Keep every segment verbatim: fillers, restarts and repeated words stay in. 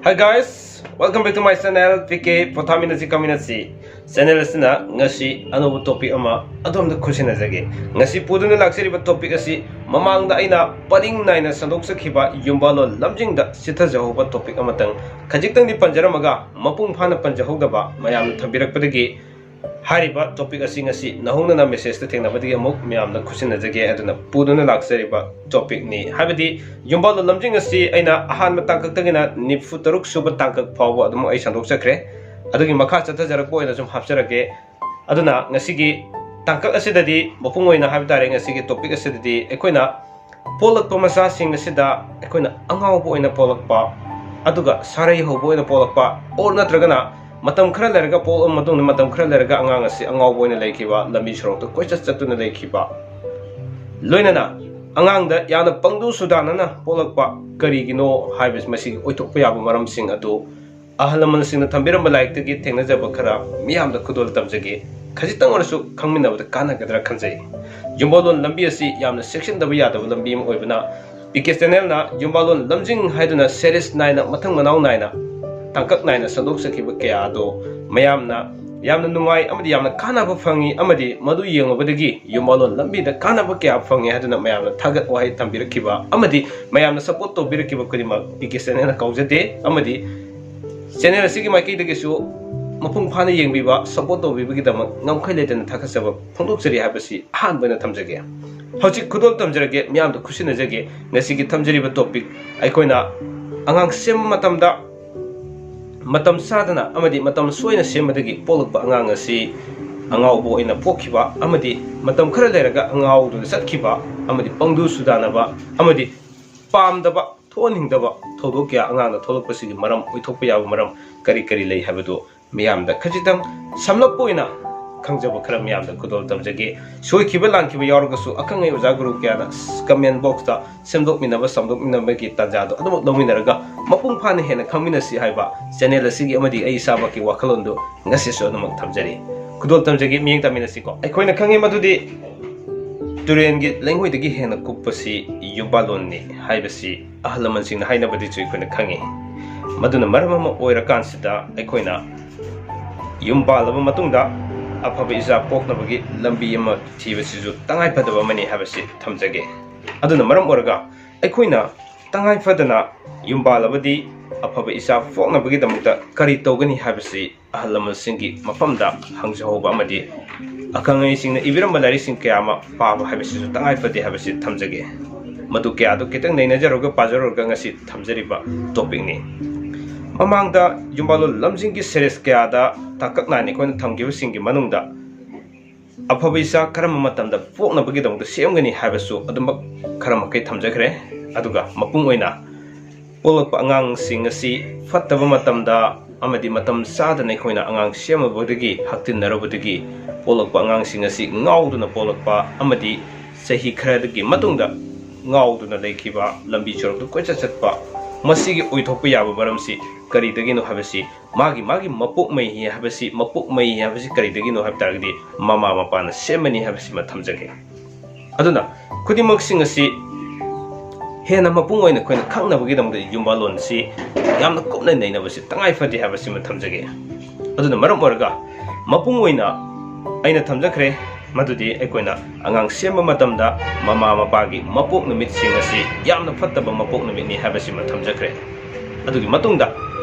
Hi guys, welcome back to my channel, P K ꯄꯣꯊꯥꯃꯤꯟꯅꯁꯤ ꯀꯥꯃꯤꯟꯅꯁꯤ꯫ Channel ꯑꯁꯤꯅ ꯉꯁꯤ ꯑꯅꯧꯕ topic ꯑꯃ ꯑꯗꯣꯝꯗ ꯈꯨꯠꯁꯤꯟꯅꯖꯒꯦ꯫ ꯉꯁꯤ ꯄꯨꯗꯨꯅ ꯂꯥꯛꯆꯔꯤꯕ topic ꯑꯁꯤ ꯃꯃꯥꯡꯗ ꯑꯩꯅ ꯄꯔꯤꯡ ꯅꯥꯏꯅ ꯁꯟꯗꯣꯛꯆꯈꯤꯕ ꯌꯨꯝꯕꯥꯂꯣꯟ ꯂꯝꯖꯤꯡꯗ ꯆꯤꯊꯖꯍꯧꯕ topic ꯑꯃꯇꯪ ꯈꯖꯤꯛꯇꯪꯗꯤ ꯄꯟꯖꯔꯝꯃꯒ, ꯃꯄꯨꯡ ꯐꯥꯅ ꯄꯟꯖꯍꯧꯗꯕ ꯃꯌꯥꯝꯅ ꯊꯝꯕꯤꯔꯛꯄꯗꯒꯤ ꯍꯥꯏꯔꯤꯕ topic ꯑꯁꯤ ꯉꯁꯤ ꯅꯧꯍꯧꯅꯅ message ꯇ ꯊꯦꯡꯅꯕꯗꯒꯤ ꯑꯃꯨꯛ ꯃꯌꯥꯝꯗ ꯈꯨꯠꯁꯤꯟꯅꯖꯒꯦ ꯍꯥꯏꯗꯨꯅ ꯄꯨꯗꯨꯅ ꯂꯥꯛꯆꯔꯤꯕ topic ꯅꯤ꯫ ꯍꯥꯏꯕꯗꯤ ꯌꯨꯝꯕꯥꯂꯣꯟ ꯂꯝꯖꯤꯡ ꯑꯁꯤ ꯑꯩꯅ ꯑꯍꯥꯟꯕ ꯇꯥꯡꯀꯛꯇꯒꯤꯅ ꯅꯤꯐꯨ ꯇꯔꯨꯛ ꯁꯨꯕ ꯇꯥꯡꯀꯛ ꯐꯥꯎꯕ ꯑꯗꯨꯝ ꯑꯩ ꯁꯟꯗꯣꯛꯆꯈ꯭ꯔꯦ꯫ ꯑꯗꯨꯒꯤ ꯃꯈꯥ ꯆꯠꯊꯖꯔꯛꯄ ꯑꯣꯏꯅ ꯁꯨꯝ ꯍꯥꯞꯆꯔꯛꯀꯦ꯫ ꯑꯗꯨꯅ ꯉꯁꯤꯒꯤ ꯇꯥꯡꯀꯛ ꯑꯁꯤꯗꯗꯤ, ꯃꯄꯨꯡ ꯑꯣꯏꯅ ꯍꯥꯏꯕ ꯇꯥꯔꯦ, ꯉꯁꯤꯒꯤ topic ꯑꯁꯤꯗꯗꯤ ꯑꯩꯈꯣꯏꯅ ꯄꯣꯛꯂꯛꯄ ꯃꯆꯥꯁꯤꯡ ꯑꯁꯤꯗ ꯑꯩꯈꯣꯏꯅ ꯑꯉꯥꯎꯕ ꯑꯣꯏꯅ ꯄꯣꯛꯂꯛꯄ, ꯑꯗꯨꯒ ꯁꯥꯔꯩ ꯍꯧꯕ ꯑꯣꯏꯅ ꯄꯣꯛꯂꯛꯄ, or ꯅꯠꯇ꯭ꯔꯒꯅ ꯃꯇꯝ ꯈꯔ ꯂꯩꯔꯒ, ꯄꯣꯛꯂꯕ ꯃꯇꯨꯡꯗ ꯃꯇꯝ ꯈꯔ ꯂꯩꯔꯒ ꯑꯉꯥꯡ ꯑꯁꯤ ꯑꯉꯥꯎꯕ ꯑꯣꯏꯅ ꯂꯩꯈꯤꯕ, ꯂꯝꯕꯤ ꯁꯣꯔꯣꯛꯇ ꯀꯣꯏꯆꯠ ꯆꯠꯇꯨꯅ ꯂꯩꯈꯤꯕ, ꯂꯣꯏꯅꯅ ꯑꯉꯥꯡꯗ ꯌꯥꯝꯅ ꯄꯪꯗꯨ ꯁꯨꯗꯥꯅꯅ ꯄꯣꯛꯂꯛꯄ ꯀꯔꯤꯒꯤꯅꯣ ꯍꯥꯏꯕꯁꯤ, ꯃꯁꯤꯒꯤ ꯑꯣꯏꯊꯣꯛꯄ ꯌꯥꯕ ꯃꯔꯝꯁꯤꯡ ꯑꯗꯨ ꯑꯍꯜ ꯂꯃꯟꯁꯤꯡꯅ ꯊꯝꯕꯤꯔꯝꯕ ꯂꯥꯏꯔꯤꯛꯇꯒꯤ ꯊꯦꯡꯅꯖꯕ ꯈꯔ ꯃꯤꯌꯥꯝꯗ ꯈꯨꯗꯣꯜ ꯇꯝꯖꯒꯦ꯫ ꯈꯖꯤꯛꯇꯪ ꯑꯣꯏꯔꯁꯨ ꯈꯪꯃꯤꯟꯅꯕꯗ ꯀꯥꯟꯅꯒꯗ꯭ꯔꯥ ꯈꯟꯖꯩ꯫ ꯌꯨꯝꯕꯥꯂꯣꯟ ꯂꯝꯕꯤ ꯑꯁꯤ ꯌꯥꯝꯅ ꯆꯦꯛꯁꯤꯟꯗꯕ ꯌꯥꯗꯕ ꯂꯝꯕꯤ ꯑꯃ ꯑꯣꯏꯕꯅ, P K channel ꯅ ꯌꯨꯝꯕꯥꯂꯣꯟ ꯂꯝꯖꯤꯡ ꯍꯥꯏꯗꯨꯅ series ꯅꯥꯏꯅ, ꯃꯊꯪ ꯃꯅꯥꯎ ꯅꯥꯏꯅ, ꯇꯥꯡꯀꯛ ꯅꯥꯏꯅ ꯁꯟꯗꯣꯛꯆꯈꯤꯕ ꯀꯌꯥ ꯑꯗꯨ ꯃꯌꯥꯝꯅ ꯌꯥꯝꯅ ꯅꯨꯡꯉꯥꯏ ꯑꯃꯗꯤ ꯌꯥꯝꯅ ꯀꯥꯟꯅꯕ ꯐꯪꯉꯤ, ꯑꯃꯗꯤ ꯃꯗꯨ ꯌꯦꯡꯂꯨꯕꯗꯒꯤ ꯌꯨꯝꯕꯥꯂꯣꯟ ꯂꯝꯕꯤꯗ ꯀꯥꯟꯅꯕ ꯀꯌꯥ ꯐꯪꯉꯤ ꯍꯥꯏꯗꯨꯅ ꯃꯌꯥꯝꯅ ꯊꯥꯒꯠ ꯋꯥꯍꯩ ꯊꯝꯕꯤꯔꯛꯈꯤꯕ ꯑꯃꯗꯤ ꯃꯌꯥꯝꯅ support ꯇꯧꯕꯤꯔꯛꯈꯤꯕ ꯈꯨꯗꯤꯡꯃꯛ P K channel ꯅ ꯀꯥꯎꯖꯗꯦ꯫ ꯑꯃꯗꯤ channel ꯑꯁꯤꯒꯤ ꯃꯥꯏꯀꯩꯗꯒꯤꯁꯨ ꯃꯄꯨꯡ ꯐꯥꯅ ꯌꯦꯡꯕꯤꯕ, support ꯇꯧꯕꯤꯕꯒꯤꯗꯃꯛ ꯉꯝꯈꯩ ꯂꯩꯇꯅ ꯊꯥꯒꯠꯆꯕ ꯐꯣꯡꯗꯣꯛꯆꯔꯤ ꯍꯥꯏꯕꯁꯤ ꯑꯍꯥꯟꯕ ꯑꯣꯏꯅ ꯊꯝꯖꯒꯦ꯫ ꯍꯧꯖꯤꯛ ꯈꯨꯗꯣꯜ ꯇꯝꯖꯔꯒꯦ, ꯃꯤꯌꯥꯝꯗ ꯈꯨꯠꯁꯤꯟꯅꯖꯒꯦ꯫ ꯉꯁꯤꯒꯤ ꯊꯝꯖꯔꯤꯕ topic, ꯑꯩꯈꯣꯏꯅ ꯑꯉꯥꯡ ꯁꯦꯝꯕ ꯃꯇꯝꯗ ꯃꯇꯝ ꯆꯥꯗꯅ ꯑꯃꯗꯤ ꯃꯇꯝ ꯁꯣꯏꯅ ꯁꯦꯝꯕꯗꯒꯤ ꯄꯣꯛꯂꯛꯄ ꯑꯉꯥꯡ ꯑꯁꯤ ꯑꯉꯥꯎꯕ ꯑꯣꯏꯅ ꯄꯣꯛꯈꯤꯕ ꯑꯃꯗꯤ ꯃꯇꯝ ꯈꯔ ꯂꯩꯔꯒ ꯑꯉꯥꯎꯗꯨꯅ ꯆꯠꯈꯤꯕ ꯑꯃꯗꯤ ꯄꯪꯗꯨ ꯁꯨꯗꯥꯅꯕ ꯑꯃꯗꯤ ꯄꯥꯝꯗꯕ, ꯊꯣꯛꯍꯟꯅꯤꯡꯗꯕ ꯊꯧꯗꯣꯛ ꯀꯌꯥ ꯑꯉꯥꯡꯗ ꯊꯣꯛꯂꯛꯄꯁꯤꯒꯤ ꯃꯔꯝ, ꯑꯣꯏꯊꯣꯛꯄ ꯌꯥꯕ ꯃꯔꯝ ꯀꯔꯤ ꯀꯔꯤ ꯂꯩ ꯍꯥꯏꯕꯗꯨ ꯃꯤꯌꯥꯝꯗ ꯈꯖꯤꯛꯇꯪ ꯁꯝꯂꯞꯄ ꯑꯣꯏꯅ ꯈꯪꯖꯕ ꯈꯔ ꯃꯤꯌꯥꯝꯗ ꯈꯨꯗꯣꯜ ꯇꯝꯖꯒꯦ꯫ ꯁꯣꯏꯈꯤꯕ ꯂꯥꯟꯈꯤꯕ ꯌꯥꯎꯔꯒꯁꯨ ꯑꯈꯪ ꯑꯍꯩ ꯑꯣꯖꯥ ꯒꯨꯔꯨ ꯀꯌꯥꯅ comment box ꯇ ꯁꯦꯝꯗꯣꯛꯃꯤꯟꯅꯕ, ꯁꯝꯗꯣꯛꯃꯤꯟꯅꯕꯒꯤ ꯇꯥꯟꯖꯥꯗꯣ ꯑꯗꯨꯃꯛ ꯂꯧꯃꯤꯟꯅꯔꯒ ꯃꯄꯨꯡ ꯐꯥꯅ ꯍꯦꯟꯅ ꯈꯪꯃꯤꯟꯅꯁꯤ ꯍꯥꯏꯕ channel ꯑꯁꯤꯒꯤ ꯑꯃꯗꯤ ꯑꯩ ꯏꯁꯥꯃꯛꯀꯤ ꯋꯥꯈꯜꯂꯣꯟꯗꯨ ꯉꯁꯤꯁꯨ ꯑꯗꯨꯃꯛ ꯊꯝꯖꯔꯤ꯫ ꯈꯨꯗꯣꯜ ꯇꯝꯖꯒꯦ, ꯃꯤꯠꯌꯦꯡ ꯇꯥꯃꯤꯟꯅꯁꯤꯀꯣ꯫ ꯑꯩꯈꯣꯏꯅ ꯈꯪꯉꯤ ꯃꯗꯨꯗꯤ ꯇꯨꯔꯦꯟꯒꯤ ꯂꯩꯉꯣꯏꯗꯒꯤ ꯍꯦꯟꯅ ꯀꯨꯞꯄꯁꯤ ꯌꯨꯝꯕꯥꯂꯣꯟꯅꯤ ꯍꯥꯏꯕꯁꯤ ꯑꯍꯜ ꯂꯃꯟꯁꯤꯡꯅ ꯍꯥꯏꯅꯕꯗꯒꯤꯁꯨ ꯑꯩꯈꯣꯏꯅ ꯈꯪꯉꯤ꯫ ꯃꯗꯨꯅ ꯃꯔꯝ ꯑꯃ ꯑꯣꯏꯔꯀꯥꯟꯁꯤꯗ ꯑꯩꯈꯣꯏꯅ ꯌꯨꯝ ꯄꯥꯜꯂꯕ ꯃꯇꯨꯡꯗ ꯑꯐꯕ ꯏꯆꯥ ꯄꯣꯛꯅꯕꯒꯤ ꯂꯝꯕꯤ ꯑꯃ ꯊꯤꯕꯁꯤꯁꯨ ꯇꯉꯥꯏ ꯐꯗꯕ ꯑꯃꯅꯤ ꯍꯥꯏꯕꯁꯤ ꯊꯝꯖꯒꯦ꯫ ꯑꯗꯨꯅ ꯃꯔꯝ ꯑꯣꯏꯔꯒ ꯑꯩꯈꯣꯏꯅ ꯇꯉꯥꯏ ꯐꯗꯅ ꯌꯨꯝ ꯄꯥꯜꯂꯕꯗꯤ ꯑꯐꯕ ꯏꯆꯥ ꯄꯣꯛꯅꯕꯒꯤꯗꯃꯛꯇ ꯀꯔꯤ ꯇꯧꯒꯅꯤ ꯍꯥꯏꯕꯁꯤ ꯑꯍꯜ ꯂꯃꯟꯁꯤꯡꯒꯤ ꯃꯐꯝꯗ ꯍꯪꯖꯍꯧꯕ ꯑꯃꯗꯤ ꯑꯈꯪ ꯑꯍꯩꯁꯤꯡꯅ ꯏꯕꯤꯔꯝꯕ ꯂꯥꯏꯔꯤꯛꯁꯤꯡ ꯀꯌꯥ ꯑꯃ ꯄꯥꯕ ꯍꯥꯏꯕꯁꯤꯁꯨ ꯇꯉꯥꯏ ꯐꯗꯦ ꯍꯥꯏꯕꯁꯤ ꯊꯝꯖꯒꯦ꯫ ꯃꯗꯨ ꯀꯌꯥꯗꯨ ꯈꯤꯇꯪ ꯅꯩꯅꯖꯔꯒ ꯄꯥꯖꯔꯨꯔꯒ ꯉꯁꯤ ꯊꯝꯖꯔꯤꯕ ꯇꯣꯄꯤꯛꯅꯤ꯫ ꯃꯃꯥꯡꯗ ꯌꯨꯝꯕꯥꯂꯣꯟ ꯂꯝꯖꯤꯡꯒꯤ ꯁꯦꯔꯦꯁ ꯀꯌꯥꯗ ꯇꯥꯡꯀꯛ ꯅꯥꯏꯅ ꯑꯩꯈꯣꯏꯅ ꯊꯝꯈꯤꯕꯁꯤꯡꯒꯤ ꯃꯅꯨꯡꯗ ꯑꯐꯕ ꯏꯆꯥ ꯀꯔꯝꯕ ꯃꯇꯝꯗ ꯄꯣꯛꯅꯕꯒꯤꯗꯃꯛꯇ ꯁꯦꯝꯒꯅꯤ ꯍꯥꯏꯕꯁꯨ ꯑꯗꯨꯃꯛ ꯈꯔ ꯃꯈꯩ ꯊꯝꯖꯈ꯭ꯔꯦ꯫ ꯑꯗꯨꯒ ꯃꯄꯨꯡ ꯑꯣꯏꯅ ꯄꯣꯛꯂꯛꯄ ꯑꯉꯥꯡꯁꯤꯡ ꯑꯁꯤ ꯐꯠꯇꯕ ꯃꯇꯝꯗ ꯑꯃꯗꯤ ꯃꯇꯝ ꯆꯥꯗꯅ ꯑꯩꯈꯣꯏꯅ ꯑꯉꯥꯡ ꯁꯦꯝꯃꯨꯕꯗꯒꯤ, ꯍꯛꯇꯤꯟꯅꯔꯨꯕꯗꯒꯤ ꯄꯣꯛꯂꯛꯄ ꯑꯉꯥꯡꯁꯤꯡ ꯑꯁꯤ ꯉꯥꯎꯗꯨꯅ ꯄꯣꯛꯂꯛꯄ ꯑꯃꯗꯤ ꯆꯍꯤ ꯈꯔꯗꯒꯤ ꯃꯇꯨꯡꯗ ꯉꯥꯎꯗꯨꯅ ꯂꯩꯈꯤꯕ, ꯂꯝꯕꯤ ꯁꯣꯔꯣꯛꯇ ꯀꯣꯏꯆꯠ ꯆꯠꯄ, ꯃꯁꯤꯒꯤ ꯑꯣꯏꯊꯣꯛꯄ ꯌꯥꯕ ꯃꯔꯝꯁꯤ ꯀꯔꯤꯗꯒꯤꯅꯣ ꯍꯥꯏꯕꯁꯤ, ꯃꯥꯒꯤ ꯃꯥꯒꯤ ꯃꯄꯣꯛ ꯃꯩ ꯍꯥꯏꯕꯁꯤ, ꯃꯄꯣꯛ ꯃꯩ ꯍꯥꯏꯕꯁꯤ ꯀꯔꯤꯗꯒꯤꯅꯣ ꯍꯥꯏꯕ ꯇꯥꯔꯒꯗꯤ ꯃꯃꯥ ꯃꯄꯥꯅ ꯁꯦꯝꯕꯅꯤ ꯍꯥꯏꯕꯁꯤꯃ ꯊꯝꯖꯒꯦ꯫ ꯑꯗꯨꯅ ꯈꯨꯗꯤꯡꯃꯛꯁꯤꯡ ꯑꯁꯤ ꯍꯦꯟꯅ ꯃꯄꯨꯡ ꯑꯣꯏꯅ ꯑꯩꯈꯣꯏꯅ ꯈꯪꯅꯕꯒꯤꯗꯃꯛꯇ ꯌꯨꯝꯕꯥꯂꯣꯟꯁꯤ ꯌꯥꯝꯅ ꯀꯨꯞꯅ ꯅꯩꯅꯕꯁꯤ ꯇꯉꯥꯏ ꯐꯗꯦ ꯍꯥꯏꯕꯁꯤꯃ ꯊꯝꯖꯒꯦ꯫ ꯑꯗꯨꯅ ꯃꯔꯝ ꯑꯣꯏꯔꯒ ꯃꯄꯨꯡ ꯑꯣꯏꯅ ꯑꯩꯅ ꯊꯝꯖꯈ꯭ꯔꯦ ꯃꯗꯨꯗꯤ ꯑꯩꯈꯣꯏꯅ ꯑꯉꯥꯡ ꯁꯦꯝꯕ ꯃꯇꯝꯗ ꯃꯃꯥ ꯃꯄꯥꯒꯤ ꯃꯄꯣꯛ ꯅꯨꯃꯤꯠꯁꯤꯡ ꯑꯁꯤ ꯌꯥꯝꯅ ꯐꯠꯇꯕ ꯃꯄꯣꯛ ꯅꯨꯃꯤꯠꯅꯤ ꯍꯥꯏꯕꯁꯤꯃ ꯊꯝꯖꯈ꯭ꯔꯦ꯫ ꯑꯗꯨꯒꯤ ꯃꯇꯨꯡꯗ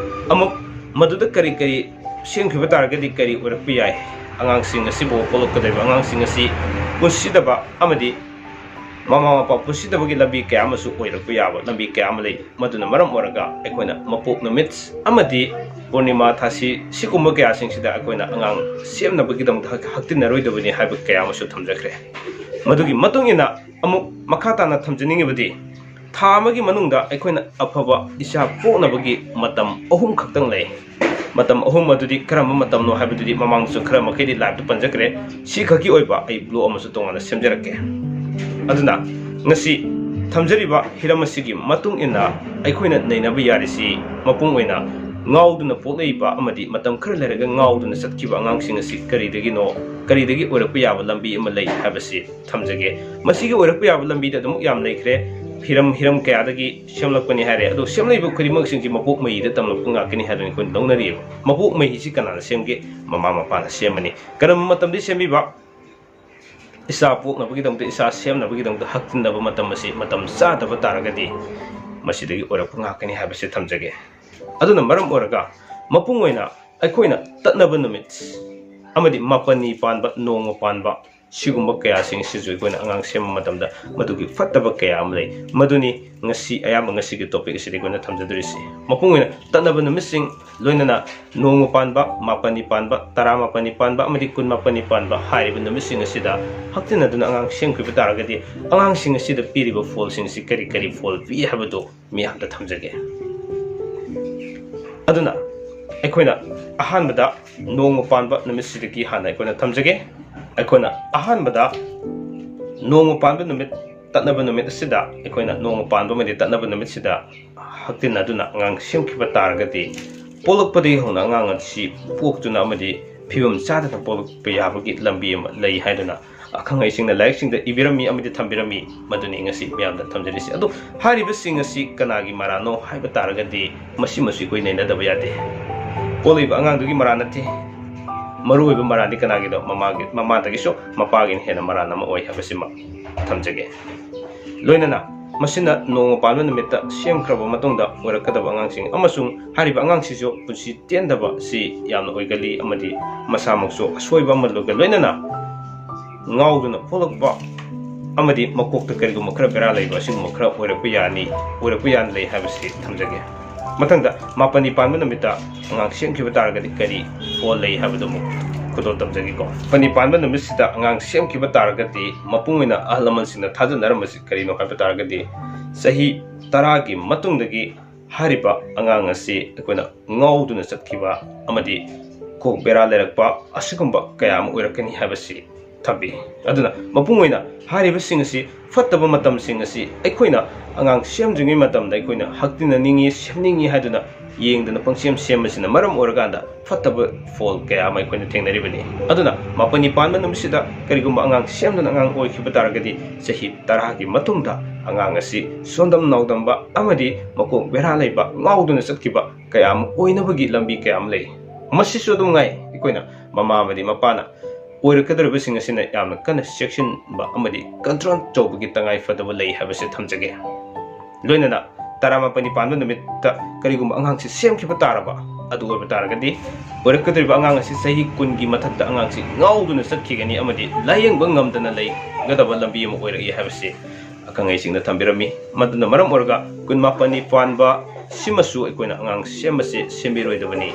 ꯑꯃꯨꯛ ꯃꯗꯨꯗ ꯀꯔꯤ ꯀꯔꯤ ꯁꯦꯝꯈꯤꯕ ꯇꯥꯔꯒꯗꯤ ꯀꯔꯤ ꯑꯣꯏꯔꯛꯄ ꯌꯥꯏ? ꯑꯉꯥꯡꯁꯤꯡ ꯑꯁꯤꯕꯨ ꯄꯣꯛꯂꯛꯀꯗꯧꯔꯤꯕ ꯑꯉꯥꯡꯁꯤꯡ ꯑꯁꯤ ꯄꯨꯟꯁꯤꯗꯕ ꯑꯃꯗꯤ ꯃꯃꯥ ꯃꯄꯥ ꯄꯨꯟꯁꯤꯗꯕꯒꯤ ꯂꯝꯕꯤ ꯀꯌꯥ ꯑꯃꯁꯨ ꯑꯣꯏꯔꯛꯄ ꯌꯥꯕ ꯂꯝꯕꯤ ꯀꯌꯥ ꯑꯃ ꯂꯩ꯫ ꯃꯗꯨꯅ ꯃꯔꯝ ꯑꯣꯏꯔꯒ ꯑꯩꯈꯣꯏꯅ ꯃꯄꯣꯛ ꯅꯨꯃꯤꯠ ꯑꯃꯗꯤ ꯄꯨꯔꯅꯤꯃꯥ ꯊꯥꯁꯤ ꯁꯤꯒꯨꯝꯕ ꯀꯌꯥꯁꯤꯡꯁꯤꯗ ꯑꯩꯈꯣꯏꯅ ꯑꯉꯥꯡ ꯁꯦꯝꯅꯕꯒꯤꯗꯃꯛꯇ ꯍꯛ-, ꯍꯛꯇꯤꯟꯅꯔꯣꯏꯗꯕꯅꯤ ꯍꯥꯏꯕ ꯀꯌꯥ ꯑꯃꯁꯨ ꯊꯝꯖꯈ꯭ꯔꯦ꯫ ꯃꯗꯨꯒꯤ ꯃꯇꯨꯡ ꯏꯟꯅ ꯑꯃꯨꯛ ꯃꯈꯥ ꯇꯥꯅ ꯊꯝꯖꯅꯤꯡꯉꯤꯕꯗꯤ ꯊꯥ ꯑꯃꯒꯤ ꯃꯅꯨꯡꯗ ꯑꯩꯈꯣꯏꯅ ꯑꯐꯕ ꯏꯆꯥ ꯄꯣꯛꯅꯕꯒꯤ ꯃꯇꯝ ꯑꯍꯨꯝ ꯈꯛꯇꯪ ꯂꯩ꯫ ꯃꯇꯝ ꯑꯍꯨꯝ ꯑꯗꯨꯗꯤ ꯀꯔꯝꯕ ꯃꯇꯝꯅꯣ ꯍꯥꯏꯕꯗꯨꯗꯤ ꯃꯃꯥꯡꯗꯁꯨ ꯈꯔ ꯃꯈꯩꯗꯤ ꯂꯥꯏꯞꯇ ꯄꯟꯖꯈ꯭ꯔꯦ꯫ ꯁꯤ ꯈꯛꯀꯤ ꯑꯣꯏꯕ ꯑꯩ ꯕ꯭ꯂꯣꯛ ꯑꯃꯁꯨ ꯇꯣꯉꯥꯟꯅ ꯁꯦꯝꯖꯔꯛꯀꯦ꯫ ꯑꯗꯨꯅ ꯉꯁꯤ ꯊꯝꯖꯔꯤꯕ ꯍꯤꯔꯝ ꯑꯁꯤꯒꯤ ꯃꯇꯨꯡ ꯏꯟꯅ ꯑꯩꯈꯣꯏꯅ ꯅꯩꯅꯕ ꯌꯥꯔꯤꯁꯤ ꯃꯄꯨꯡ ꯑꯣꯏꯅ ꯉꯥꯎꯗꯨꯅ ꯄꯣꯛꯂꯛꯏꯕ ꯑꯃꯗꯤ ꯃꯇꯝ ꯈꯔ ꯂꯩꯔꯒ ꯉꯥꯎꯗꯨꯅ ꯆꯠꯈꯤꯕ ꯑꯉꯥꯡꯁꯤꯡ ꯑꯁꯤ ꯀꯔꯤꯗꯒꯤꯅꯣ, ꯀꯔꯤꯗꯒꯤ ꯑꯣꯏꯔꯛꯄ ꯌꯥꯕ ꯂꯝꯕꯤ ꯑꯃ ꯂꯩ ꯍꯥꯏꯕꯁꯤ ꯊꯝꯖꯒꯦ꯫ ꯃꯁꯤꯒꯤ ꯑꯣꯏꯔꯛꯄ ꯌꯥꯕ ꯂꯝꯕꯤꯗ ꯑꯗꯨꯃꯛ ꯌꯥꯝ ꯂꯩꯈ꯭ꯔꯦ꯫ ꯍꯤꯔꯝ ꯍꯤꯔꯝ ꯀꯌꯥꯗꯒꯤ ꯁꯦꯝꯂꯛꯄꯅꯤ ꯍꯥꯏꯔꯦ꯫ ꯑꯗꯣ ꯁꯦꯝꯂꯛꯏꯕ ꯈꯨꯗꯤꯡꯃꯛꯁꯤꯡꯁꯤ ꯃꯄꯣꯛ ꯃꯍꯩꯗ ꯇꯝꯂꯛꯄ ꯉꯥꯛꯇꯅꯤ ꯍꯥꯏꯗꯅ ꯑꯩꯈꯣꯏꯅ ꯂꯧꯅꯔꯤꯑꯕ꯫ ꯃꯄꯣꯛ ꯃꯍꯩꯁꯤ ꯀꯅꯥꯅ ꯁꯦꯝꯒꯦ? ꯃꯃꯥ ꯃꯄꯥꯅ ꯁꯦꯝꯕꯅꯤ꯫ ꯀꯔꯝꯕ ꯃꯇꯝꯗ ꯁꯦꯝꯕꯤꯕ? ꯏꯆꯥ ꯄꯣꯛꯅꯕꯒꯤꯗꯃꯛꯇ, ꯏꯆꯥ ꯁꯦꯝꯅꯕꯒꯤꯗꯃꯛꯇ ꯍꯛꯆꯤꯟꯅꯕ ꯃꯇꯝ ꯑꯁꯤ ꯃꯇꯝ ꯆꯥꯗꯕ ꯇꯥꯔꯒꯗꯤ ꯃꯁꯤꯗꯒꯤ ꯑꯣꯏꯔꯛꯄ ꯉꯥꯛꯀꯅꯤ ꯍꯥꯏꯕꯁꯤ ꯊꯝꯖꯒꯦ꯫ ꯑꯗꯨꯅ ꯃꯔꯝ ꯑꯣꯏꯔꯒ ꯃꯄꯨꯡ ꯑꯣꯏꯅ ꯑꯩꯈꯣꯏꯅ ꯇꯠꯅꯕ ꯅꯨꯃꯤꯠ ꯑꯃꯗꯤ ꯃꯥꯄꯟꯅꯤ ꯄꯥꯟꯕ, ꯅꯣꯡꯃ ꯄꯥꯟꯕ, ꯁꯤꯒꯨꯝꯕ ꯀꯌꯥꯁꯤꯡ ꯑꯁꯤꯁꯨ ꯑꯩꯈꯣꯏꯅ ꯑꯉꯥꯡ ꯁꯦꯝꯕ ꯃꯇꯝꯗ ꯃꯗꯨꯒꯤ ꯐꯠꯇꯕ ꯀꯌꯥ ꯑꯃ ꯂꯩ꯫ ꯃꯗꯨꯅꯤ ꯉꯁꯤ ꯑꯌꯥꯝꯕ ꯉꯁꯤꯒꯤ topic ꯑꯁꯤꯗ ꯑꯩꯈꯣꯏꯅ ꯊꯝꯖꯗꯣꯔꯤꯁꯤ꯫ ꯃꯄꯨꯡ ꯑꯣꯏꯅ ꯇꯠꯅꯕ ꯅꯨꯃꯤꯠꯁꯤꯡ, ꯂꯣꯏꯅꯅ ꯅꯣꯡꯃ ꯄꯥꯟꯕ, ꯃꯥꯄꯟꯅꯤ ꯄꯥꯟꯕ, ꯇꯔꯥꯃꯥꯄꯟꯅꯤ ꯄꯥꯟꯕ ꯑꯃꯗꯤ ꯀꯨꯟꯃꯥꯄꯟꯅꯤ ꯄꯥꯟꯕ ꯍꯥꯏꯔꯤꯕ ꯅꯨꯃꯤꯠꯁꯤꯡ ꯑꯁꯤꯗ ꯍꯛꯆꯤꯟꯅꯗꯨꯅ ꯑꯉꯥꯡ ꯁꯦꯝꯈꯤꯕ ꯇꯥꯔꯒꯗꯤ ꯑꯉꯥꯡꯁꯤꯡ ꯑꯁꯤꯗ ꯄꯤꯔꯤꯕ ꯐꯣꯜꯁꯤꯡ ꯑꯁꯤ ꯀꯔꯤ ꯀꯔꯤ ꯐꯣꯜ ꯄꯤ ꯍꯥꯏꯕꯗꯨ ꯃꯤꯌꯥꯝꯗ ꯊꯝꯖꯒꯦ꯫ ꯑꯗꯨꯅ ꯑꯩꯈꯣꯏꯅ ꯑꯍꯥꯟꯕꯗ ꯅꯣꯡꯃ ꯄꯥꯟꯕ ꯅꯨꯃꯤꯠꯁꯤꯗꯒꯤ ꯍꯥꯟꯅ ꯑꯩꯈꯣꯏꯅ ꯊꯝꯖꯒꯦ꯫ ꯑꯩꯈꯣꯏꯅ ꯑꯍꯥꯟꯕꯗ ꯅꯣꯡꯃ ꯄꯥꯟꯕ ꯅꯨꯃꯤꯠ, ꯇꯠꯅꯕ ꯅꯨꯃꯤꯠ ꯑꯁꯤꯗ ꯑꯩꯈꯣꯏꯅ ꯅꯣꯡꯃ ꯄꯥꯟꯕ ꯑꯃꯗꯤ ꯇꯠꯅꯕ ꯅꯨꯃꯤꯠꯁꯤꯗ ꯍꯛꯇꯤꯟꯅꯗꯨꯅ ꯑꯉꯥꯡ ꯁꯦꯝꯈꯤꯕ ꯇꯥꯔꯒꯗꯤ ꯄꯣꯛꯂꯛꯄꯗꯒꯤ ꯍꯧꯅ ꯑꯉꯥꯡ ꯑꯁꯤ ꯄꯣꯛꯇꯨꯅ ꯑꯃꯗꯤ ꯐꯤꯕꯝ ꯆꯥꯗꯅ ꯄꯣꯛꯂꯛꯄ ꯌꯥꯕꯒꯤ ꯂꯝꯕꯤ ꯑꯃ ꯂꯩ ꯍꯥꯏꯗꯨꯅ ꯑꯈꯪ ꯑꯍꯩꯁꯤꯡꯅ ꯂꯥꯏꯔꯤꯛꯁꯤꯡꯗ ꯏꯕꯤꯔꯝꯃꯤ ꯑꯃꯗꯤ ꯊꯝꯕꯤꯔꯝꯃꯤ꯫ ꯃꯗꯨꯅꯤ ꯉꯁꯤ ꯃꯤꯌꯥꯝꯗ ꯊꯝꯖꯔꯤꯁꯤ꯫ ꯑꯗꯨ ꯍꯥꯏꯔꯤꯕꯁꯤꯡ ꯑꯁꯤ ꯀꯅꯥꯒꯤ ꯃꯔꯥꯜꯅꯣ ꯍꯥꯏꯕ ꯇꯥꯔꯒꯗꯤ ꯃꯁꯤꯃꯁꯨ ꯑꯩꯈꯣꯏ ꯅꯩꯅꯗꯕ ꯌꯥꯗꯦ꯫ ꯄꯣꯛꯂꯛꯏꯕ ꯑꯉꯥꯡꯗꯨꯒꯤ ꯃꯔꯥꯜ ꯅꯠꯇꯦ꯫ ꯃꯔꯨꯑꯣꯏꯕ ꯃꯔꯥꯜꯗꯤ ꯀꯅꯥꯒꯤꯅꯣ? ꯃꯃꯥꯒꯤ, ꯃꯃꯥꯗꯒꯤꯁꯨ ꯃꯄꯥꯒꯤꯅ ꯍꯦꯟꯅ ꯃꯔꯥꯜ ꯑꯃ ꯑꯣꯏ ꯍꯥꯏꯕꯁꯤꯃ ꯊꯝꯖꯒꯦ꯫ ꯂꯣꯏꯅꯅ ꯃꯁꯤꯅ ꯅꯣꯡꯃ ꯄꯥꯟꯕ ꯅꯨꯃꯤꯠꯇ ꯁꯦꯝꯈ꯭ꯔꯕ ꯃꯇꯨꯡꯗ ꯑꯣꯏꯔꯛꯀꯗꯕ ꯑꯉꯥꯡꯁꯤꯡ ꯑꯃꯁꯨꯡ ꯍꯥꯏꯔꯤꯕ ꯑꯉꯥꯡꯁꯤꯁꯨ ꯄꯨꯟꯁꯤ ꯇꯦꯟꯗꯕ ꯑꯁꯤ ꯌꯥꯝꯅ ꯑꯣꯏꯒꯜꯂꯤ ꯑꯃꯗꯤ ꯃꯁꯥꯃꯛꯁꯨ ꯑꯁꯣꯏꯕ ꯑꯃ ꯂꯣꯏꯒ-, ꯂꯣꯏꯅꯅ ꯉꯥꯎꯗꯨꯅ ꯄꯣꯛꯂꯛꯄ ꯑꯃꯗꯤ ꯃꯀꯣꯛꯇ ꯀꯔꯤꯒꯨꯝꯕ ꯈꯔ ꯕꯦꯔꯥ ꯂꯩꯕ ꯑꯁꯤꯒꯨꯝꯕ ꯈꯔ ꯑꯣꯏꯔꯛꯄ ꯌꯥꯅꯤ, ꯑꯣꯏꯔꯛꯄ ꯌꯥꯅ ꯂꯩ ꯍꯥꯏꯕꯁꯤ ꯊꯝꯖꯒꯦ꯫ ꯃꯊꯪꯗ ꯃꯥꯄꯟꯅꯤ ꯄꯥꯟꯕ ꯅꯨꯃꯤꯠꯇ ꯑꯉꯥꯡ ꯁꯦꯝꯈꯤꯕ ꯇꯥꯔꯒꯗꯤ ꯀꯔꯤ ꯐꯣꯜ ꯂꯩ ꯍꯥꯏꯕꯗꯨ ꯑꯃꯨꯛ ꯈꯨꯗꯣꯜ ꯇꯝꯖꯒꯦꯀꯣ꯫ ꯃꯥꯄꯟꯅꯤ ꯄꯥꯟꯕ ꯅꯨꯃꯤꯠꯁꯤꯗ ꯑꯉꯥꯡ ꯁꯦꯝꯈꯤꯕ ꯇꯥꯔꯒꯗꯤ ꯃꯄꯨꯡ ꯑꯣꯏꯅ ꯑꯍꯜ ꯂꯃꯟꯁꯤꯡꯅ ꯊꯥꯖꯅꯔꯝꯕꯁꯤ ꯀꯔꯤꯅꯣ ꯍꯥꯏꯕ ꯇꯥꯔꯒꯗꯤ ꯆꯍꯤ ꯇꯔꯥꯒꯤ ꯃꯇꯨꯡꯗꯒꯤ ꯍꯥꯏꯔꯤꯕ ꯑꯉꯥꯡ ꯑꯁꯤ ꯑꯩꯈꯣꯏꯅ ꯉꯥꯎꯗꯨꯅ ꯆꯠꯈꯤꯕ ꯑꯃꯗꯤ ꯀꯣꯛ ꯕꯦꯔꯥ ꯂꯩꯔꯛꯄ ꯑꯁꯤꯒꯨꯝꯕ ꯀꯌꯥ ꯑꯃ ꯑꯣꯏꯔꯛꯀꯅꯤ ꯍꯥꯏꯕꯁꯤ ꯊꯝꯕꯤ꯫ ꯑꯗꯨꯅ ꯃꯄꯨꯡ ꯑꯣꯏꯅ ꯍꯥꯏꯔꯤꯕꯁꯤꯡ ꯑꯁꯤ, ꯐꯠꯇꯕ ꯃꯇꯝꯁꯤꯡ ꯑꯁꯤ ꯑꯩꯈꯣꯏꯅ ꯑꯉꯥꯡ ꯁꯦꯝꯗ꯭ꯔꯤꯉꯩ ꯃꯇꯝꯗ ꯑꯩꯈꯣꯏꯅ ꯍꯛꯇꯤꯟꯅꯅꯤꯡꯉꯤ, ꯁꯦꯝꯅꯤꯡꯉꯤ ꯍꯥꯏꯗꯨꯅ ꯌꯦꯡꯗꯅ ꯄꯪꯁꯦꯝ ꯁꯦꯝꯕꯁꯤꯅ ꯃꯔꯝ ꯑꯣꯏꯔꯀꯥꯟꯗ ꯐꯠꯇꯕ ꯐꯣꯜ ꯀꯌꯥ ꯑꯃ ꯑꯩꯈꯣꯏꯅ ꯊꯦꯡꯅꯔꯤꯕꯅꯤ꯫ ꯑꯗꯨꯅ ꯃꯥꯄꯅꯤ ꯄꯥꯟꯕ ꯅꯨꯃꯤꯠꯁꯤꯗ ꯀꯔꯤꯒꯨꯝꯕ ꯑꯉꯥꯡ ꯁꯦꯝꯗꯨꯅ ꯑꯉꯥꯡ ꯑꯣꯏꯈꯤꯕ ꯇꯥꯔꯒꯗꯤ, ꯆꯍꯤ ꯇꯔꯥꯒꯤ ꯃꯇꯨꯡꯗ ꯑꯉꯥꯡ ꯑꯁꯤ ꯁꯣꯟꯗꯝ ꯅꯥꯎꯗꯝꯕ ꯑꯃꯗꯤ ꯃꯀꯣꯛ ꯕꯦꯔꯥ ꯂꯩꯕ, ꯉꯥꯎꯗꯨꯅ ꯆꯠꯈꯤꯕ ꯀꯌꯥ ꯑꯃ ꯑꯣꯏꯅꯕꯒꯤ ꯂꯝꯕꯤ ꯀꯌꯥ ꯑꯃ ꯂꯩ꯫ ꯃꯁꯤꯁꯨ ꯑꯗꯨꯝ ꯉꯥꯏ, ꯑꯩꯈꯣꯏꯅ ꯃꯃꯥ ꯑꯃꯗꯤ ꯃꯄꯥꯅ ꯑꯣꯏꯔꯛꯀꯗꯧꯔꯤꯕꯁꯤꯡ ꯑꯁꯤꯅ ꯌꯥꯝꯅ ꯀꯟꯅ ꯆꯦꯛꯁꯤꯟꯕ ꯑꯃꯗꯤ ꯀꯟꯇ꯭ꯔꯣꯜ ꯇꯧꯕꯒꯤ ꯇꯉꯥꯏ ꯐꯗꯕ ꯂꯩ ꯍꯥꯏꯕꯁꯤ ꯊꯝꯖꯒꯦ꯫ ꯂꯣꯏꯅꯅ ꯇꯔꯥꯃꯥꯄꯟꯅꯤ ꯄꯥꯟꯕ ꯅꯨꯃꯤꯠꯇ ꯀꯔꯤꯒꯨꯝꯕ ꯑꯉꯥꯡꯁꯤ ꯁꯦꯝꯈꯤꯕ ꯇꯥꯔꯕ, ꯑꯗꯨ ꯑꯣꯏꯕ ꯇꯥꯔꯒꯗꯤ ꯑꯣꯏꯔꯛꯀꯗꯧꯔꯤꯕ ꯑꯉꯥꯡ ꯑꯁꯤ ꯆꯍꯤ ꯀꯨꯟꯒꯤ ꯃꯊꯛꯇ ꯑꯉꯥꯡꯁꯤ ꯉꯥꯎꯗꯨꯅ ꯆꯠꯈꯤꯒꯅꯤ ꯑꯃꯗꯤ ꯂꯥꯌꯦꯡꯕ ꯉꯝꯗꯅ ꯂꯩꯒꯗꯕ ꯂꯝꯕꯤ ꯑꯃ ꯑꯣꯏꯔꯛꯏ ꯍꯥꯏꯕꯁꯤ ꯑꯈꯪ ꯑꯍꯩꯁꯤꯡꯅ ꯊꯝꯕꯤꯔꯝꯃꯤ꯫ ꯃꯗꯨꯅ ꯃꯔꯝ ꯑꯣꯏꯔꯒ ꯀꯨꯟꯃꯥꯄꯟꯅꯤ ꯄꯥꯟꯕ ꯁꯤꯃꯁꯨ ꯑꯩꯈꯣꯏꯅ ꯑꯉꯥꯡ ꯁꯦꯝꯕꯁꯦ ꯁꯦꯝꯕꯤꯔꯣꯏꯗꯕꯅꯤ꯫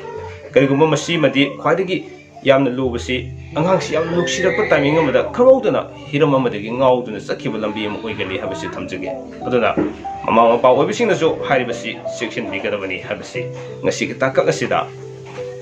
ꯀꯔꯤꯒꯨꯝꯕ ꯃꯁꯤꯃꯗꯤ ꯈ꯭ꯋꯥꯏꯗꯒꯤ ꯌꯥꯝꯅ ꯂꯨꯕꯁꯤ, ꯑꯉꯥꯡꯁꯤ ꯌꯥꯝꯅ ꯅꯨꯡꯁꯤꯔꯛꯄ ꯇꯥꯏꯃꯤꯡ ꯑꯃꯗ ꯈꯪꯍꯧꯗꯅ ꯍꯤꯔꯝ ꯑꯃꯗꯒꯤ ꯉꯥꯎꯗꯨꯅ ꯆꯠꯈꯤꯕ ꯂꯝꯕꯤ ꯑꯃ ꯑꯣꯏꯒꯜꯂꯤ ꯍꯥꯏꯕꯁꯤ ꯊꯝꯖꯒꯦ꯫ ꯑꯗꯨꯅ ꯃꯃꯥ ꯃꯄꯥ ꯑꯣꯏꯕꯁꯤꯡꯅꯁꯨ ꯍꯥꯏꯔꯤꯕꯁꯤ ꯆꯦꯛꯁꯤꯟꯕꯤꯒꯗꯕꯅꯤ ꯍꯥꯏꯕꯁꯤ ꯉꯁꯤꯒꯤ ꯇꯥꯡꯀꯛ ꯑꯁꯤꯗ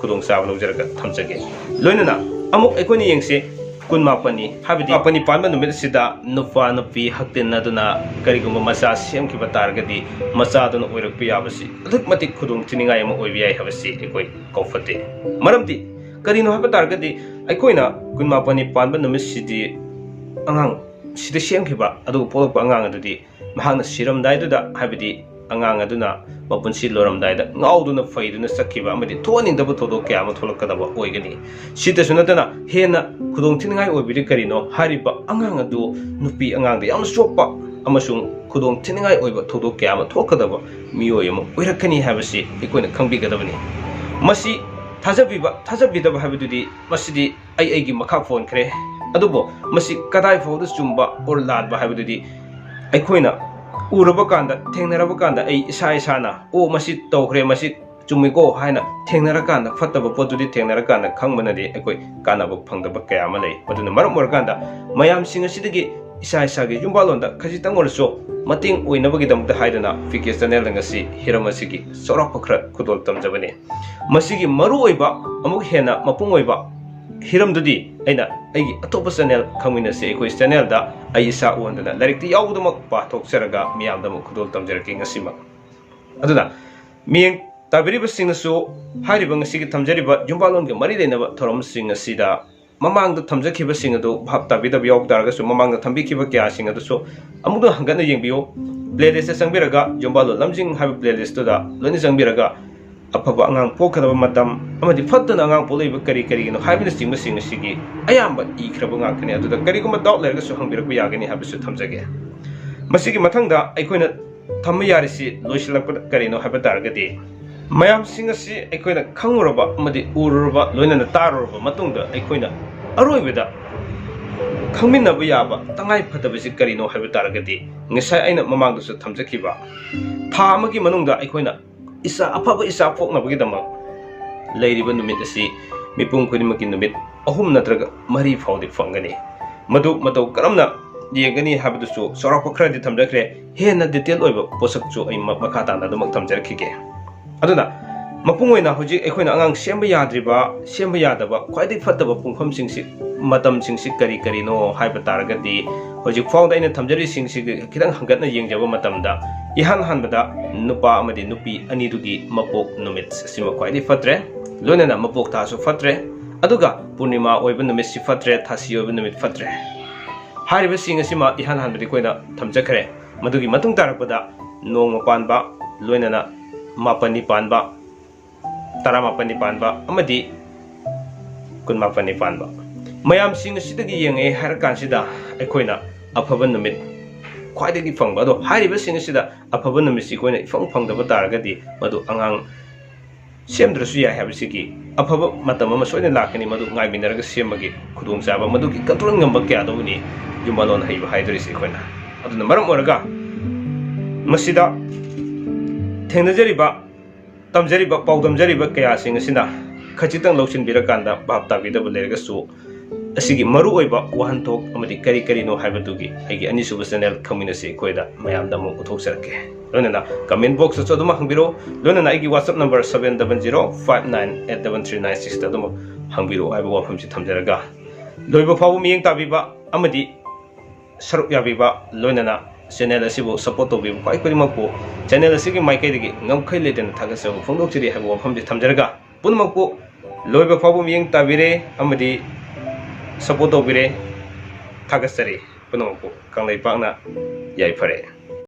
ꯈꯨꯗꯣꯡꯆꯥꯕ ꯂꯧꯖꯔꯒ ꯊꯝꯖꯒꯦ꯫ ꯂꯣꯏꯅꯅ ꯑꯃꯨꯛ ꯑꯩꯈꯣꯏꯅ ꯌꯦꯡꯁꯤ, ꯀꯨꯟꯃꯥꯄꯟꯅꯤ, ꯍꯥꯏꯕꯗꯤ ꯃꯥꯄꯟꯅꯤ ꯄꯥꯟꯕ ꯅꯨꯃꯤꯠ ꯑꯁꯤꯗ ꯅꯨꯄꯥ ꯅꯨꯄꯤ ꯍꯛꯇꯤꯟꯅꯗꯨꯅ ꯀꯔꯤꯒꯨꯝꯕ ꯃꯆꯥ ꯁꯦꯝꯈꯤꯕ ꯇꯥꯔꯒꯗꯤ, ꯃꯆꯥꯗꯨꯅ ꯑꯣꯏꯔꯛꯄ ꯌꯥꯕꯁꯤ ꯑꯗꯨꯛꯀꯤ ꯃꯇꯤꯛ ꯈꯨꯗꯣꯡ ꯊꯤꯅꯤꯡꯉꯥꯏ ꯑꯃ ꯑꯣꯏꯕ ꯌꯥꯏ ꯍꯥꯏꯕꯁꯤ ꯑꯩꯈꯣꯏ ꯀꯥꯎꯐꯠꯇꯦ꯫ ꯃꯔꯝꯗꯤ ꯀꯔꯤꯅꯣ ꯍꯥꯏꯕ ꯇꯥꯔꯒꯗꯤ, ꯑꯩꯈꯣꯏꯅ ꯀꯨꯟꯃꯥꯄꯟꯅꯤ ꯄꯥꯟꯕ ꯅꯨꯃꯤꯠꯁꯤꯗꯤ ꯑꯉꯥꯡ ꯁꯤꯗ ꯁꯦꯝꯈꯤꯕ ꯑꯗꯨꯒ ꯄꯣꯛꯂꯛꯄ ꯑꯉꯥꯡ ꯑꯗꯨꯗꯤ ꯃꯍꯥꯛꯅ ꯁꯤꯔꯝꯗꯥꯏꯗꯨꯗ, ꯍꯥꯏꯕꯗꯤ ꯑꯉꯥꯡ ꯑꯗꯨꯅ ꯃꯄꯨꯟꯁꯤ ꯂꯣꯏꯔꯝꯗꯥꯏꯗ ꯉꯥꯎꯗꯨꯅ ꯐꯩꯗꯨꯅ ꯆꯠꯈꯤꯕ ꯑꯃꯗꯤ ꯊꯣꯛꯍꯟꯅꯤꯡꯗꯕ ꯊꯧꯗꯣꯛ ꯀꯌꯥ ꯑꯃ ꯊꯣꯛꯂꯛꯀꯗꯕ ꯑꯣꯏꯒꯅꯤ꯫ ꯁꯤꯇꯁꯨ ꯅꯠꯇꯅ ꯍꯦꯟꯅ ꯈꯨꯗꯣꯡ ꯊꯤꯅꯤꯡꯉꯥꯏ ꯑꯣꯏꯕꯗꯤ ꯀꯔꯤꯅꯣ? ꯍꯥꯏꯔꯤꯕ ꯑꯉꯥꯡ ꯑꯗꯨ ꯅꯨꯄꯤ ꯑꯉꯥꯡꯗ ꯌꯥꯝꯅ ꯆꯣꯞꯄ ꯑꯃꯁꯨꯡ ꯈꯨꯗꯣꯡ ꯊꯤꯅꯤꯡꯉꯥꯏ ꯑꯣꯏꯕ ꯊꯧꯗꯣꯛ ꯀꯌꯥ ꯑꯃ ꯊꯣꯛꯀꯗꯕ ꯃꯤꯑꯣꯏ ꯑꯃ ꯑꯣꯏꯔꯛꯀꯅꯤ ꯍꯥꯏꯕꯁꯤ ꯑꯩꯈꯣꯏꯅ ꯈꯪꯕꯤꯒꯗꯕꯅꯤ꯫ ꯃꯁꯤ ꯊꯥꯖꯕꯤꯕ, ꯊꯥꯖꯕꯤꯗꯕ ꯍꯥꯏꯕꯗꯨꯗꯤ ꯃꯁꯤꯗꯤ ꯑꯩ ꯑꯩꯒꯤ ꯃꯈꯥ ꯄꯣꯟꯈ꯭ꯔꯦ꯫ ꯑꯗꯨꯕꯨ ꯃꯁꯤ ꯀꯗꯥꯏ ꯐꯥꯎꯗ ꯆꯨꯝꯕ or ꯂꯥꯟꯕ ꯍꯥꯏꯕꯗꯨꯗꯤ ꯑꯩꯈꯣꯏꯅ ꯎꯔꯕ ꯀꯥꯟꯗ, ꯊꯦꯡꯅꯔꯕ ꯀꯥꯟꯗ ꯑꯩ ꯏꯁꯥ ꯏꯁꯥꯅ, "ꯑꯣ, ꯃꯁꯤ ꯇꯧꯈ꯭ꯔꯦ, ꯃꯁꯤ ꯆꯨꯝꯃꯤꯀꯣ" ꯍꯥꯏꯅ ꯊꯦꯡꯅꯔꯀꯥꯟꯗ, ꯐꯠꯇꯕ ꯄꯣꯠꯇꯨꯗꯤ ꯊꯦꯡꯅꯔꯀꯥꯟꯗ ꯈꯪꯕꯅꯗꯤ ꯑꯩꯈꯣꯏ ꯀꯥꯟꯅꯕ ꯐꯪꯗꯕ ꯀꯌꯥ ꯑꯃ ꯂꯩ꯫ ꯑꯗꯨꯅ ꯃꯔꯝ ꯑꯣꯏꯔꯀꯥꯟꯗ ꯃꯌꯥꯝꯁꯤꯡ ꯑꯁꯤꯗꯒꯤ ꯏꯁꯥ ꯏꯁꯥꯒꯤ ꯌꯨꯝꯕꯥꯜꯂꯣꯟꯗ ꯈꯖꯤꯛꯇꯪ ꯑꯣꯏꯔꯁꯨ ꯃꯇꯦꯡ ꯑꯣꯏꯅꯕꯒꯤꯗꯃꯛꯇ ꯍꯥꯏꯗꯨꯅ ꯄꯤ ꯀꯦ ꯆꯦꯅꯦꯜꯗ ꯉꯁꯤ ꯍꯤꯔꯝ ꯑꯁꯤꯒꯤ ꯆꯥꯎꯔꯥꯛꯄ ꯈꯔ ꯈꯨꯗꯣꯜ ꯇꯝꯖꯕꯅꯤ꯫ ꯃꯁꯤꯒꯤ ꯃꯔꯨꯑꯣꯏꯕ, ꯑꯃꯨꯛ ꯍꯦꯟꯅ ꯃꯄꯨꯡ ꯑꯣꯏꯕ ꯍꯤꯔꯝꯗꯨꯗꯤ ꯑꯩꯅ ꯑꯩꯒꯤ ꯑꯇꯣꯞꯄ ꯆꯦꯅꯦꯜ ꯈꯪꯃꯤꯟꯅꯁꯤ ꯑꯩꯈꯣꯏ ꯆꯦꯅꯦꯜꯗ ꯑꯩ ꯏꯁꯥ ꯎꯍꯟꯗꯅ ꯂꯥꯏꯔꯤꯛꯇꯤ ꯌꯥꯎꯕꯗꯃꯛ ꯄꯥꯊꯣꯛꯆꯔꯒ ꯃꯤꯌꯥꯝꯗ ꯑꯃꯨꯛ ꯈꯨꯗꯣꯜ ꯇꯝꯖꯔꯛꯀꯦ ꯉꯁꯤꯃꯛ꯫ ꯑꯗꯨꯅ ꯃꯤꯠꯌꯦꯡ ꯇꯥꯕꯤꯔꯤꯕꯁꯤꯡꯅꯁꯨ ꯍꯥꯏꯔꯤꯕ ꯉꯁꯤꯒꯤ ꯊꯝꯖꯔꯤꯕ ꯌꯨꯝꯕꯥꯂꯣꯟꯒ ꯃꯔꯤ ꯂꯩꯅꯕ ꯊꯧꯔꯝꯁꯤꯡ ꯑꯁꯤꯗ ꯃꯃꯥꯡꯗ ꯊꯝꯖꯈꯤꯕꯁꯤꯡ ꯑꯗꯨ ꯚꯥꯞ ꯇꯥꯕꯤꯗꯕ ꯌꯥꯎ ꯇꯥꯔꯒꯁꯨ, ꯃꯃꯥꯡꯗ ꯊꯝꯕꯤꯈꯤꯕ ꯀꯌꯥꯁꯤꯡ ꯑꯗꯨꯁꯨ ꯑꯃꯨꯛꯇ ꯍꯟꯒꯠꯅ ꯌꯦꯡꯕꯤꯌꯨ꯫ ꯄ꯭ꯂꯦꯂꯤꯁꯇ ꯆꯪꯕꯤꯔꯒ ꯌꯨꯝꯕꯥꯂꯣꯟ ꯂꯝꯖꯤꯡ ꯍꯥꯏꯕ ꯄ꯭ꯂꯦꯂꯤꯁꯇꯨꯗ ꯂꯣꯏꯅ ꯆꯪꯕꯤꯔꯒ ꯑꯐꯕ ꯑꯉꯥꯡ ꯄꯣꯛꯀꯗꯕ ꯃꯇꯝ ꯑꯃꯗꯤ ꯐꯠꯇꯅ ꯑꯉꯥꯡ ꯄꯣꯛꯂꯛꯏꯕ ꯀꯔꯤ ꯀꯔꯤꯒꯤꯅꯣ ꯍꯥꯏꯕꯅꯆꯤꯡꯕꯁꯤꯡ ꯑꯁꯤꯒꯤ ꯑꯌꯥꯝꯕ ꯏꯈ꯭ꯔꯕ ꯉꯥꯛꯇꯅꯤ꯫ ꯑꯗꯨꯗ ꯀꯔꯤꯒꯨꯝꯕ ꯗꯥꯎꯠ ꯂꯩꯔꯒꯁꯨ ꯍꯪꯕꯤꯔꯛꯄ ꯌꯥꯒꯅꯤ ꯍꯥꯏꯕꯁꯨ ꯊꯝꯖꯒꯦ꯫ ꯃꯁꯤꯒꯤ ꯃꯊꯪꯗ ꯑꯩꯈꯣꯏꯅ ꯊꯝꯕ ꯌꯥꯔꯤꯁꯤ ꯂꯣꯏꯁꯤꯜꯂꯛꯄꯗ ꯀꯔꯤꯅꯣ ꯍꯥꯏꯕ ꯇꯥꯔꯒꯗꯤ, ꯃꯌꯥꯝꯁꯤꯡ ꯑꯁꯤ ꯑꯩꯈꯣꯏꯅ ꯈꯪꯉꯨꯔꯕ ꯑꯃꯗꯤ ꯎꯔꯨꯔꯕ, ꯂꯣꯏꯅꯅ ꯇꯥꯔꯨꯔꯕ ꯃꯇꯨꯡꯗ ꯑꯩꯈꯣꯏꯅ ꯑꯔꯣꯏꯕꯗ ꯈꯪꯃꯤꯟꯅꯕ ꯌꯥꯕ ꯇꯉꯥꯏ ꯐꯗꯕꯁꯤ ꯀꯔꯤꯅꯣ ꯍꯥꯏꯕ ꯇꯥꯔꯒꯗꯤ, ꯉꯁꯥꯏ ꯑꯩꯅ ꯃꯃꯥꯡꯗꯁꯨ ꯊꯝꯖꯈꯤꯕ, ꯊꯥ ꯑꯃꯒꯤ ꯃꯅꯨꯡꯗ ꯑꯩꯈꯣꯏꯅ ꯏꯆꯥ, ꯑꯐꯕ ꯏꯆꯥ ꯄꯣꯛꯅꯕꯒꯤꯗꯃꯛ ꯂꯩꯔꯤꯕ ꯅꯨꯃꯤꯠ ꯑꯁꯤ ꯃꯤꯄꯨꯝ ꯈꯨꯗꯤꯡꯃꯛꯀꯤ ꯅꯨꯃꯤꯠ ꯑꯍꯨꯝ ꯅꯠꯇ꯭ꯔꯒ ꯃꯔꯤ ꯐꯥꯎꯗꯤ ꯐꯪꯒꯅꯤ꯫ ꯃꯗꯨ ꯃꯇꯧ ꯀꯔꯝꯅ ꯌꯦꯡꯒꯅꯤ ꯍꯥꯏꯕꯗꯨꯁꯨ ꯆꯥꯎꯔꯥꯛꯄ ꯈꯔꯗꯤ ꯊꯝꯖꯈ꯭ꯔꯦ꯫ ꯍꯦꯟꯅ ꯗꯤꯇꯦꯜ ꯑꯣꯏꯕ ꯄꯣꯠꯁꯛꯁꯨ ꯑꯩ ꯃ-, ꯃꯈꯥ ꯇꯥꯅ ꯑꯗꯨꯃꯛ ꯊꯝꯖꯔꯛꯈꯤꯒꯦ꯫ ꯑꯗꯨꯅ ꯃꯄꯨꯡ ꯑꯣꯏꯅ ꯍꯧꯖꯤꯛ ꯑꯩꯈꯣꯏꯅ ꯑꯉꯥꯡ ꯁꯦꯝꯕ ꯌꯥꯗ꯭ꯔꯤꯕ, ꯁꯦꯝꯕ ꯌꯥꯗꯕ ꯈ꯭ꯋꯥꯏꯗꯒꯤ ꯐꯠꯇꯕ ꯄꯨꯡꯐꯝꯁꯤꯡꯁꯤ, ꯃꯇꯝꯁꯤꯡꯁꯤ ꯀꯔꯤ ꯀꯔꯤꯅꯣ ꯍꯥꯏꯕ ꯇꯥꯔꯒꯗꯤ, ꯍꯧꯖꯤꯛ ꯐꯥꯎꯗ ꯑꯩꯅ ꯊꯝꯖꯔꯤꯁꯤꯡꯁꯤꯒ ꯈꯤꯇꯪ ꯍꯪꯒꯠꯅ ꯌꯦꯡꯖꯕ ꯃꯇꯝꯗ, ꯏꯍꯥꯟ ꯍꯥꯟꯕꯗ ꯅꯨꯄꯥ ꯑꯃꯗꯤ ꯅꯨꯄꯤ ꯑꯅꯤꯗꯨꯒꯤ ꯃꯄꯣꯛ ꯅꯨꯃꯤꯠ ꯑꯁꯤꯃ ꯈ꯭ꯋꯥꯏꯗꯒꯤ ꯐꯠꯇ꯭ꯔꯦ, ꯂꯣꯏꯅꯅ ꯃꯄꯣꯛ ꯊꯥꯁꯨ ꯐꯠꯇ꯭ꯔꯦ, ꯑꯗꯨꯒ ꯄꯨꯔꯅꯤꯃꯥ ꯑꯣꯏꯕ ꯅꯨꯃꯤꯠꯁꯤ ꯐꯠꯇ꯭ꯔꯦ, ꯊꯥꯁꯤ ꯑꯣꯏꯕ ꯅꯨꯃꯤꯠ ꯐꯠꯇ꯭ꯔꯦ꯫ ꯍꯥꯏꯔꯤꯕꯁꯤꯡ ꯑꯁꯤꯃ ꯏꯍꯥꯟ ꯍꯥꯟꯕꯗꯤ ꯑꯩꯈꯣꯏꯅ ꯊꯝꯖꯈ꯭ꯔꯦ꯫ ꯃꯗꯨꯒꯤ ꯃꯇꯨꯡ ꯇꯥꯔꯛꯄꯗ ꯅꯣꯡꯃ ꯄꯥꯟꯕ, ꯂꯣꯏꯅꯅ ꯃꯥꯄꯟꯅꯤ ꯄꯥꯟꯕ, ꯇꯔꯥꯃꯥꯄꯟꯅꯤ ꯄꯥꯟꯕ ꯑꯃꯗꯤ ꯀꯨꯟꯃꯥꯄꯟꯅꯤ ꯄꯥꯟꯕ꯫ ꯃꯌꯥꯝꯁꯤꯡ ꯑꯁꯤꯗꯒꯤ ꯌꯦꯡꯉꯛꯑꯦ ꯍꯥꯏꯔ ꯀꯥꯟꯁꯤꯗ ꯑꯩꯈꯣꯏꯅ ꯑꯐꯕ ꯅꯨꯃꯤꯠ ꯈ꯭ꯋꯥꯏꯗꯒꯤ ꯐꯪꯕ, ꯑꯗꯣ ꯍꯥꯏꯔꯤꯕꯁꯤꯡ ꯑꯁꯤꯗ ꯑꯐꯕ ꯅꯨꯃꯤꯠꯁꯤ ꯑꯩꯈꯣꯏꯅ ꯏꯐꯪ ꯐꯪꯗꯕ ꯇꯥꯔꯒꯗꯤ ꯃꯗꯨ ꯑꯉꯥꯡ ꯁꯦꯝꯗ꯭ꯔꯁꯨ ꯌꯥꯏ ꯍꯥꯏꯕꯁꯤꯒꯤ ꯑꯐꯕ ꯃꯇꯝ ꯑꯃ ꯁꯣꯏꯗꯅ ꯂꯥꯛꯀꯅꯤ꯫ ꯃꯗꯨ ꯉꯥꯏꯃꯤꯟꯅꯔꯒ ꯁꯦꯝꯕꯒꯤ ꯈꯨꯗꯣꯡꯆꯥꯕ, ꯃꯗꯨꯒꯤ ꯀꯟꯇ꯭ꯔꯣꯜ ꯉꯝꯕ ꯀꯌꯥꯗꯧꯕꯅꯤ ꯌꯨꯝꯕꯥꯂꯣꯟ ꯍꯩꯕ ꯍꯥꯏꯗꯣꯔꯤꯁꯦ ꯑꯩꯈꯣꯏꯅ꯫ ꯑꯗꯨꯅ ꯃꯔꯝ ꯑꯣꯏꯔꯒ ꯃꯁꯤꯗ ꯊꯦꯡꯅꯖꯔꯤꯕ, ꯇꯝꯖꯔꯤꯕ, ꯄꯥꯎꯗꯝꯖꯔꯤꯕ ꯀꯌꯥꯁꯤꯡ ꯑꯁꯤꯅ ꯈꯖꯤꯛꯇꯪ ꯂꯧꯁꯤꯟꯕꯤꯔꯀꯥꯟꯗ ꯚꯥꯞ ꯇꯥꯕꯤꯗꯕ ꯂꯩꯔꯒꯁꯨ, ꯑꯁꯤꯒꯤ ꯃꯔꯨꯑꯣꯏꯕ ꯋꯥꯍꯟꯊꯣꯛ ꯑꯃꯗꯤ ꯀꯔꯤ ꯀꯔꯤꯅꯣ ꯍꯥꯏꯕꯗꯨꯒꯤ ꯑꯩꯒꯤ ꯑꯅꯤꯁꯨꯕ ꯆꯦꯅꯦꯜ ꯈꯪꯃꯤꯟꯅꯁꯤ ꯑꯩꯈꯣꯏꯗ ꯃꯌꯥꯝꯗ ꯑꯃꯨꯛ ꯎꯠꯊꯣꯛꯆꯔꯛꯀꯦ꯫ ꯂꯣꯏꯅꯅ ꯀꯃꯦꯟ ꯕꯣꯛꯁꯇꯁꯨ ꯑꯗꯨꯝ ꯍꯪꯕꯤꯔꯛꯎ, ꯂꯣꯏꯅꯅ ꯑꯩꯒꯤ WhatsApp number seven double zero five nine eight double three nine sixꯇ ꯑꯗꯨꯝ ꯍꯪꯕꯤꯔꯛꯑꯣ ꯍꯥꯏꯕ ꯋꯥꯐꯝꯁꯤ ꯊꯝꯖꯔꯒ, ꯂꯣꯏꯕ ꯐꯥꯎꯕ ꯃꯤꯠꯌꯦꯡ ꯇꯥꯕꯤꯕ ꯑꯃꯗꯤ ꯁꯔꯨꯛ ꯌꯥꯕꯤꯕ, ꯂꯣꯏꯅꯅ ꯆꯦꯅꯦꯜ ꯑꯁꯤꯕꯨ ꯁꯞꯄꯣꯔꯠ ꯇꯧꯕꯤꯕ ꯈ꯭ꯋꯥꯏ ꯈꯨꯗꯤꯡꯃꯛꯄꯨ ꯆꯦꯅꯦꯜ ꯑꯁꯤꯒꯤ ꯃꯥꯏꯀꯩꯗꯒꯤ ꯉꯝꯈꯩ ꯂꯩꯇꯅ ꯊꯥꯒꯠꯆꯕ ꯐꯣꯡꯗꯣꯛꯆꯔꯤ ꯍꯥꯏꯕ ꯋꯥꯐꯝꯁꯤ ꯊꯝꯖꯔꯒ, ꯄꯨꯝꯅꯃꯛꯄꯨ ꯂꯣꯏꯕ ꯐꯥꯎꯕ ꯃꯤꯠꯌꯦꯡ ꯇꯥꯕꯤꯔꯦ ꯑꯃꯗꯤ ꯁꯞꯄꯣꯔꯠ ꯇꯧꯕꯤꯔꯦ꯫ ꯊꯥꯒꯠꯆꯔꯤ ꯄꯨꯝꯅꯃꯛꯄꯨ꯫ ꯀꯪꯂꯩꯄꯥꯛꯅ ꯌꯥꯏꯐꯔꯦ꯫